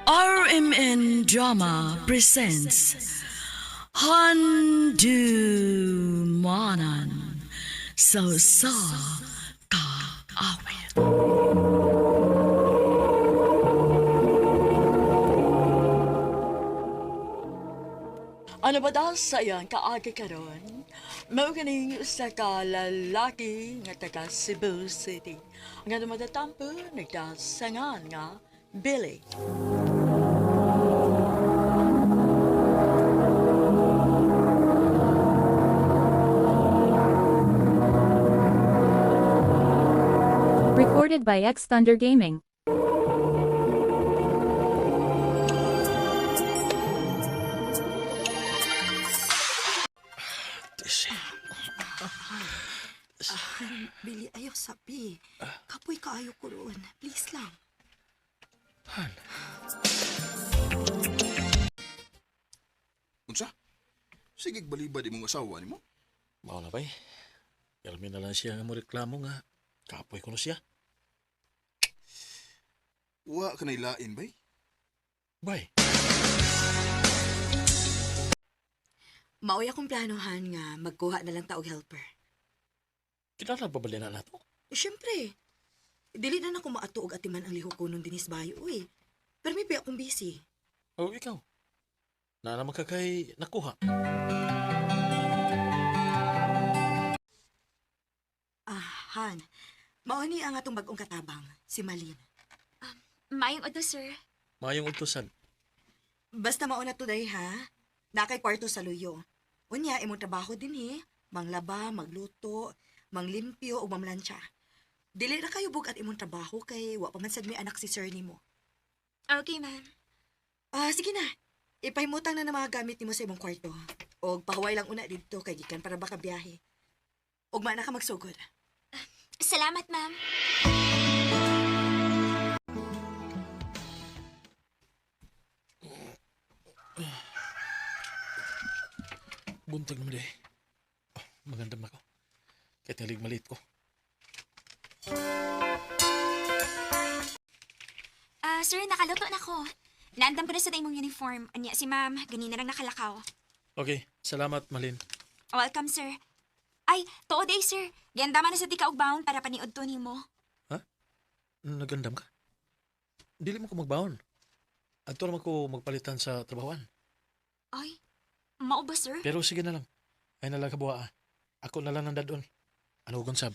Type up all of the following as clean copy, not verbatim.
RMN Drama presents Handumanan sa sa kaawit. Ano ba daw sa iyang kaagi karon? Mao kining usa ka lalaki nga taga Cebu City. Ang atong matatampo nagdasangan nga Billy. Recorded by X Thunder Gaming. Billy, ayaw sabi. Kapoy kaayo ko roon. Please lang. Han. Unsa? Sige, balibad imong asawa nimo. Mao na bay. Kalmi na lang siya nga mo reklamo nga. Kapoy ko na siya. Wa ka nailain bay. Bay. Maoy akong planohan nga magkuha na lang ta og helper. Kinahanglan pa ba na nato? Eh, syempre, dili na nako maato og atiman ang lihok ko nung dinis bayo, uy. Pero may pa akong busy. O ikaw. Na naman ka kay nakuha. Ah, Han. Mao ni ang atong bagong katabang, si Malin. Maayong adto, sir. Mayong utusan. Basta mao na today, ha? Nakay kwarto sa luyo. Unya, imong trabaho din, eh. Manglaba, magluto, manglimpyo, ug mamlansya. Dili ra kayo bug at imong trabaho kay wa pa man sad may anak si sir nimo. Okay, ma'am. Ah, sige na. Ipahimutang na ng mga gamit nimo sa imong kwarto. Og pahuway lang una didto kay gikan para baka biyahe. Ugma na ka magsugod. Salamat, ma'am. Buntag naman eh. Oh, magandam ako. Kahit nalig maliit ko. Ah, sir, nakaluto na ko. Naandam ko na sa imong uniform. Anya si ma'am, ganina lang nakalakaw. Okay, salamat Malin. Welcome, sir. Ay, tuod eh, sir. Giandaman na sa di ka og baon para paniud to nimo. Ha? Nagandam ka? Dili mo ko magbaon. Adto naman ko magpalitan sa trabahoan. Ay, mao ba, sir? Pero sige na lang. Ay na lang kabuha ah. Ako na lang ang dadon. Ano kung sab?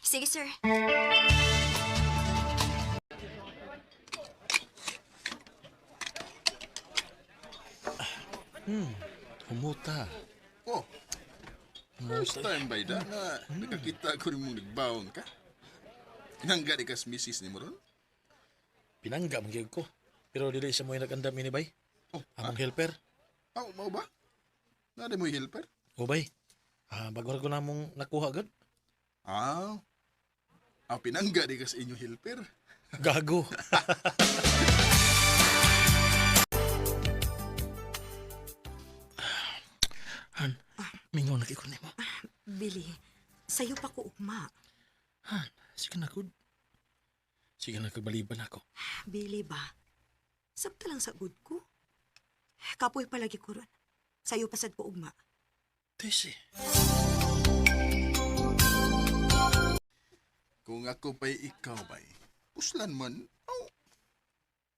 Sige, sir. Humuta. Oh, first Humuta. time bay da nga nakakita ko nimo nagbaon ka. Nangga di kas misis nimo ron? Pinangga man gyud ko. Pero dili sa mo yung nagandam ini bay. Oh, Among helper. aw, mao ba? Nade mo helper? O bay. Ah, bago ra ko namong nakuha gud. Ah. Ah, pinangga di kas inyo helper. Gago. Han, mingaw na kay ko nimo. Billy, sayo pa ko ugma. Han, sige na gud. Sige na kagbaliban ako. Billy ba? Sabta lang sa good ko. Kapoy palagi ko ron. Sayo pa sad ko ugma. Tesi. Kung ako pa'y ikaw bay, puslan man, aw.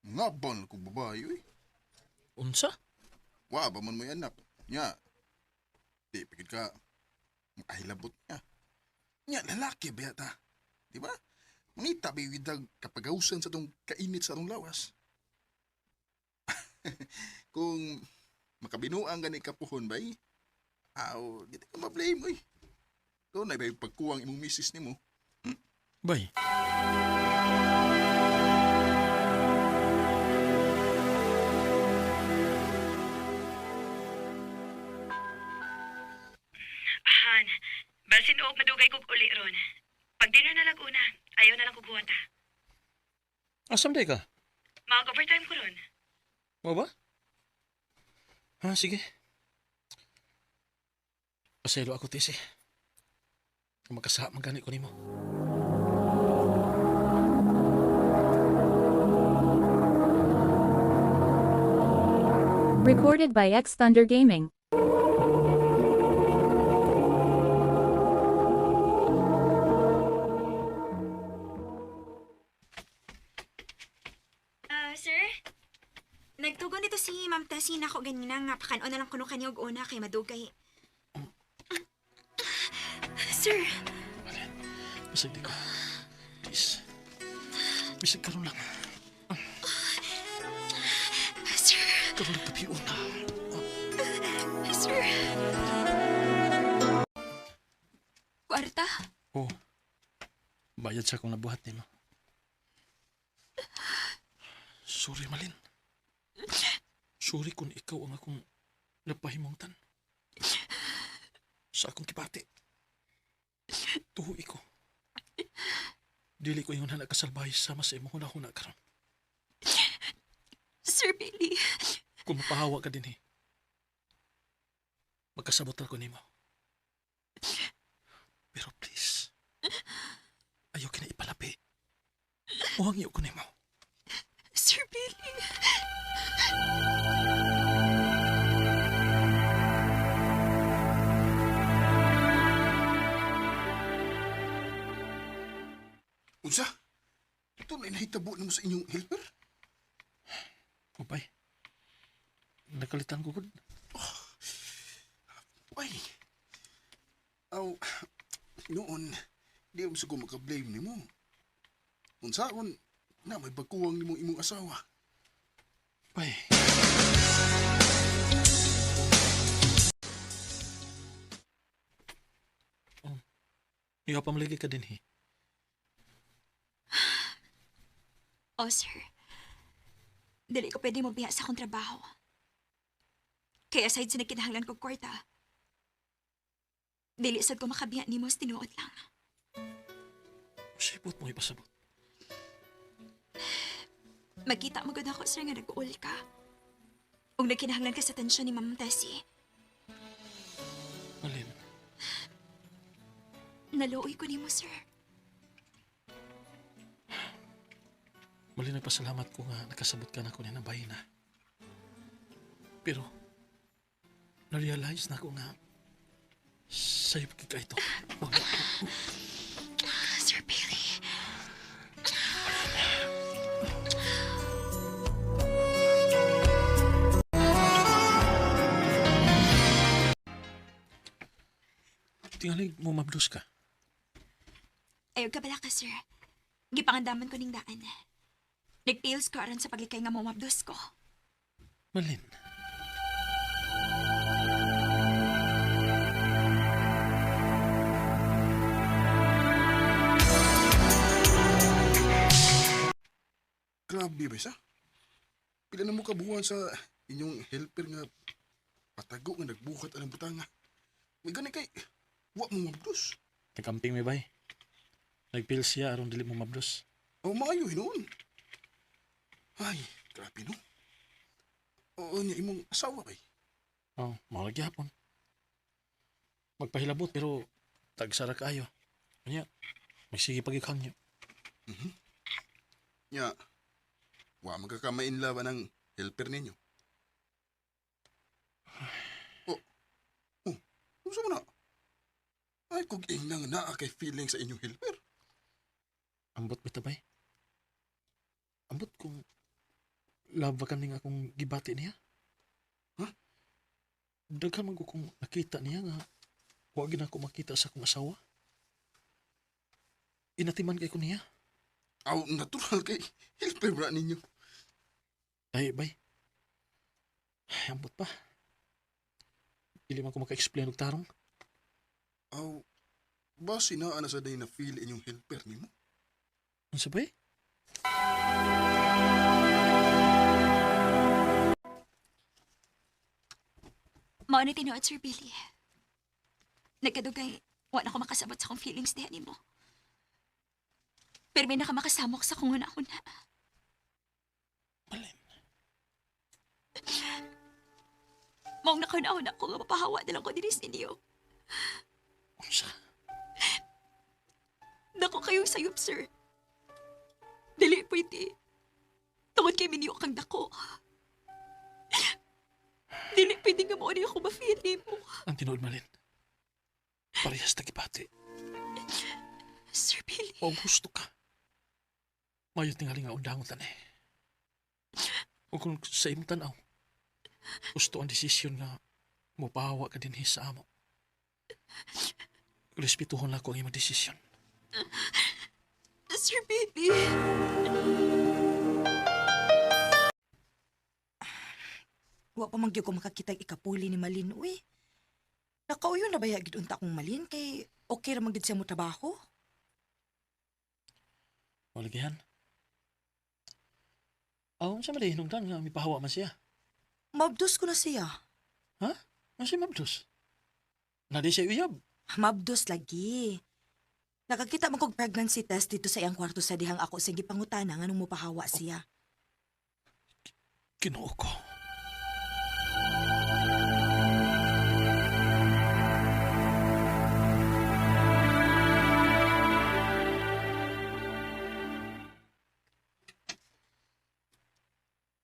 Ngabon ko babae, uy. Unsa? Wa ba man mo'y anak? Nya, di pagid ka makahilabot niya. Nya, lalaki ba yata? Di ba? Mangita ba yung idag kapagausan sa tong kainit sa tong lawas? Kung makabinuang gani kapuhon bay, aw, di ka ma-blame, uy. Doon na ba yung pagkuwang imong misis nimo? Bay. Han, basin og madugay kog uli ron. Pag dinner na lang una, ayaw na lang kog huwata. Asam day ka? Mag-overtime ko ron. Mo ba? Ha, sige. Paselo ako, Tesi. Magkasa man gani ko nimo. Recorded by X Thunder Gaming. Ah, sir? Nagtugon dito si Ma'am Tessie na ako ganina nga pakan-on na lang kuno kaniya og una kay madugay. Sir, Malin, bisag di ko. Please. Bisag karon lang. Sir, Karon lang gabi una. Sir. Kwarta? Oh. Bayad sa akong nabuhat nimo. Sorry, Malin. Sorry kung ikaw ang akong napahimungtan. Sa akong kipati. Tuho ko. Dili ko ingon na kasalbahay sama sa imong hunahuna karon. Sir Billy. Kung mapahawa ka din eh. Magkasabot ko nimo. Pero please, ayaw kina ipalapi. Muhangyo ko nimo. Sir Billy. Unsa? Ito na nahitabo nimo sa inyong helper? Upay. Nakalitan ko gud. Ay. Aw, noon, di mo siguro makablame nimo. Unsaon, na may baguwang nimong imong asawa. Pay. Oh. Iha pa maligi ka din eh. Oh, sir. Dili ko pwede mabiya sa akong trabaho. Kaya aside sa nagkinahanglan kog kwarta, dili sad ko makabiya nimo sa tinuod lang. Sipot mo ipasabot. Magkita mo gud ako, sir, nga nag-uul ka. Ug nagkinahanglan ka sa tensyon ni Ma'am Tessie. Malin, Naluoy ko nimo, sir. Malin, nagpasalamat ko nga nakasabot ka na ko niya ng bahay na. Pero, na-realize na ko nga sayop ka ito. Wag na. Sir Bailey. Tingalig mo mabdos ka. Ayaw ka bala ka, sir. Gipangandaman ko ning daan. Nagpills ko aron sa paglikay nga mamabdos ko. Malin. Grabe ba siya? Pila na mo kabuhan sa inyong helper nga patago nga nagbuhat anang butanga. May gani kay, wa mo mabdos. Nagkamping may bay. Nagpil siya aron dili mo mabdos. O maayo hinuon. Ay, grabe no. Oo niya imong asawa bay. Oh, mao lagi hapon. Magpahilabot pero tagsara kaayo. Anya, magsige pag niyo. Nya, wa magkakamain laban ang helper ninyo. Oh, oh, unsa man na? Ay, kung inang naa kay feeling sa inyong helper. Ambot bitabay. Ambot kung love ba kaning akong gibati niya? Huh? Daghan man ko kung nakita niya nga wa gid ako makita sa akong asawa. Inatiman kay ko niya. Aw, natural kay helper bra ninyo. Ay, bay. Ay, ambot pa. Dili man ko maka-explain og tarong. Aw, basi naa na sa day na feel inyong helper nimo. Unsa bay? Mao ni tinuod, Sir Billy. Nagkadugay, wa na ko makasabot sa akong feelings diha nimo. Pero may naka makasamok sa akong huna-huna. Malin. Maong nakahuna-huna ko nga mapahawa na lang ko dinhi sa inyo. Unsa? Dako kayong sayop, sir. Dili pwede. Tungod kay minyo kang dako. pwede nga mao ni ako ma-feel nimo. Ang tinuod, Malin. Parehas ta gibati. Sir Billy, O gusto ka. Mayo tingali nga undangon tan eh. O kung sa imong tanaw, gusto ang desisyon nga mupahawa ka dinhi sa amo. Respetuhon lang ko ang imong desisyon. Sir Billy. Wa pa man gyud ko makakita ikapuli ni Malin, uy. Nakauyon na baya gid unta akong Malin kay okay ra man gid siya mo trabaho. Walagihan. Aw, sa mali hinungdan nga mipahawa man siya. Mabdos ko na siya. Ha? Ano siya mabdos? Nadi siya uyab. Mabdos lagi. Nakakita man kog pregnancy test dito sa iyang kwarto sa dihang ako sa gipangutana nganong mopahawa siya. Ginoo ko.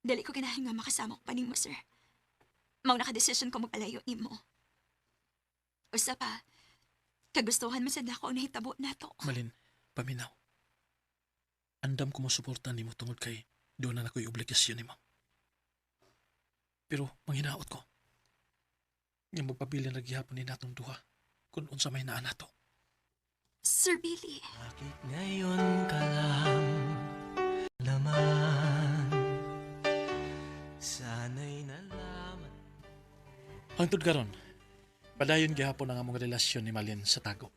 Dali ko ganahan nga makasama ko pa nimo, sir. Mao nakadesisyon ko magpalayo nimo. Usa pa, kagustuhan man sad nako ang nahitabo nato. Malin, paminaw. Andam ko mosuporta nimo tungod kay doon na nako'y obligasyon nimo. Pero manghinaot ko. Nga magpabilin na gihapon ni natong duha kung unsa may naa nato. Sir Billy, Bakit ngayon ka lang laman? Sana'y nalaman. Hangtod karon, padayon gihapon ang among relasyon ni Malin sa tago.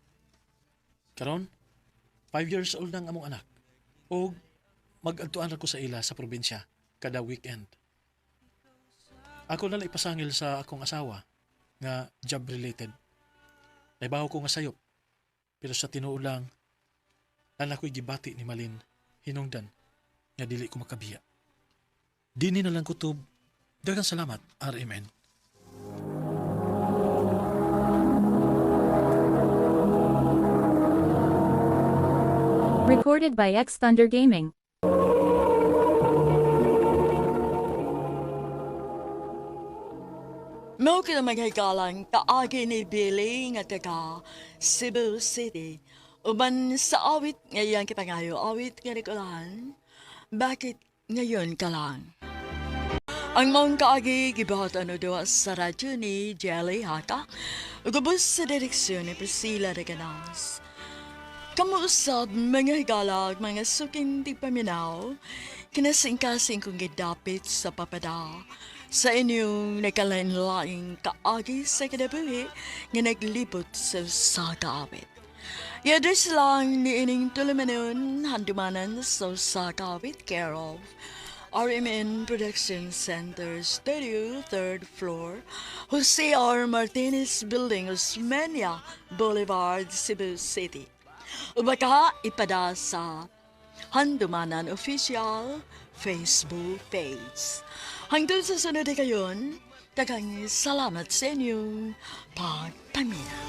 Karon, 5 years old na ang among anak. O mag-adtuan ko sa ila sa probinsya kada weekend. Ako na lang ipasangil sa akong asawa nga job related. Naibaw ko nga sayop. Pero sa tinuod lang, naa ko'y gibati ni Malin hinungdan nga dili ko makabiya. Dini na lang kutob. Daghang salamat, RMN. Recorded by X Thunder Gaming. Mao kini mga higalang kaagi ni Billy nga taga Cebu City. Uban sa awit nga iyang kipangayo, awit nga nikulahan, bakit ngayon ka lang? Ang maong kaagi gibuhat ano duwa sa radyo ni Jelly Haka, ug ubos sa direksyon ni Priscilla Reganas. Kamuusab mga higalag, mga suking di paminaw, kinasingkasing kong gidapit sa papada sa inyong nakalain-laing kaagi sa kinabuhi nga naglibot sa usa ka awit. I-address lang ni ining tulumanon handumanan sa usa ka awit, care of RMN Production Center Studio, third floor, Jose R. Martinez Building, Osmeña Boulevard, Cebu City. O baka ipada sa Handumanan Official Facebook page. Hangtod sa sunod kayon, daghang salamat sa inyong pagpaminaw.